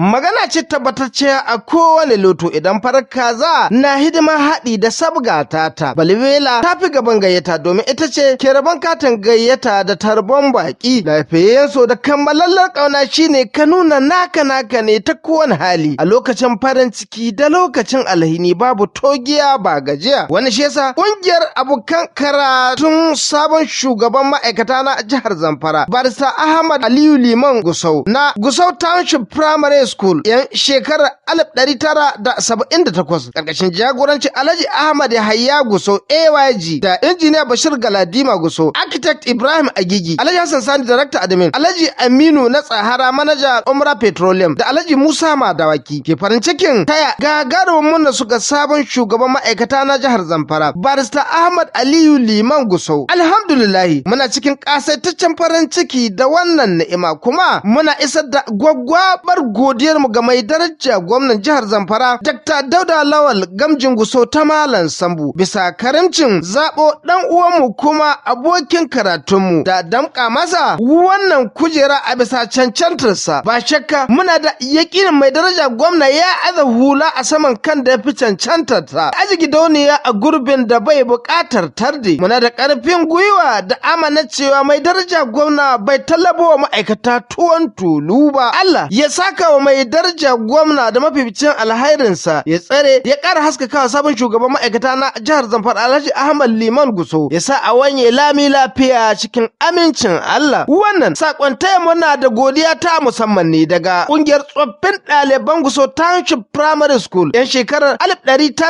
Magana ce tabbatacciya a kowane loto, idan farar kaza na hidima haɗi da sabga tata. Balbela ta fi gaban gayyata, domin ita ce ke rabon katin gayyata da tarbon baƙi. Lafiyayyen so da kammalallar ƙauna shine ka nuna naka naka ne ta kowane hali, a lokacin farin ciki da lokacin alhini, babu togiya ba gajiya. Wani shi yasa ƙungiyar abokan karatun sabon shugaban ma'aikata na jihar Zamfara, Barista Ahmad Aliyu Liman Gusau, na Gusau Township Primary School, yan shekarar 1978, ƙarƙashin jagorancin Alhaji Ahmad Yahaya Gusau AYG da Injiniya Bashir Galadima Gusau, Architect Ibrahim Agigi, Alhaji Hassan Sani Director Admin, Alhaji Aminu na Tsahara Manager Umra Petroleum, da Alhaji Musa Madawaki, ke farin cikin taya gagarumin murna suka sabon shugaban ma'aikata na jihar Zamfara, Barista Ahmad Aliyu Liman Gusau. Alhamdulillahi, muna cikin kasaitaccen farin ciki da wannan ni'ima, kuma muna isar da gwaggwabar godiyar mu ga mai daraja gwamnan jihar Zamfara, Dr. Dauda Lawal Gamjin Gusau ta Malam Sambu, bisa karimcin zaɓo ɗan uwanmu kuma abokin karatunmu da damƙa masa wannan kujera a bisa cancantarsa. Ba shakka muna da yakinin mai daraja gwamna ya aza hula a saman kan da ya fi cancantar ta, aji gidauniya a gurbin da bai buƙatar tarde. Muna da ƙarfin gwiwa da amana cewa mai daraja gwamna bai tallabo wa ma'aikata tuwon tulu ba. Allah ya saka wa mai daraja gwamna da mafificin alhairinsa, ya tsare, ya ƙara haskakawa sabon shugaban ma'aikata na jihar Zamfara, Alhaji Ahmad Liman Gusau, ya sa a wanye lami lafiya cikin amincin Allah. Wannan sakon taya muna da godiya ta musamman ne daga ƙungiyar tsoffin ɗaliban Gusau Township Primary School, yan shekarar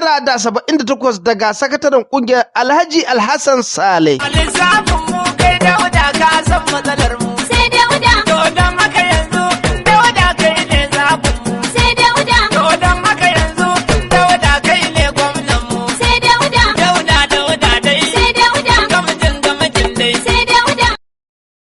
1978, daga sakataren ƙungiyar, Alhaji Alhassan Sale. Lissafin mu kai Dauda, ka san matsalar mu.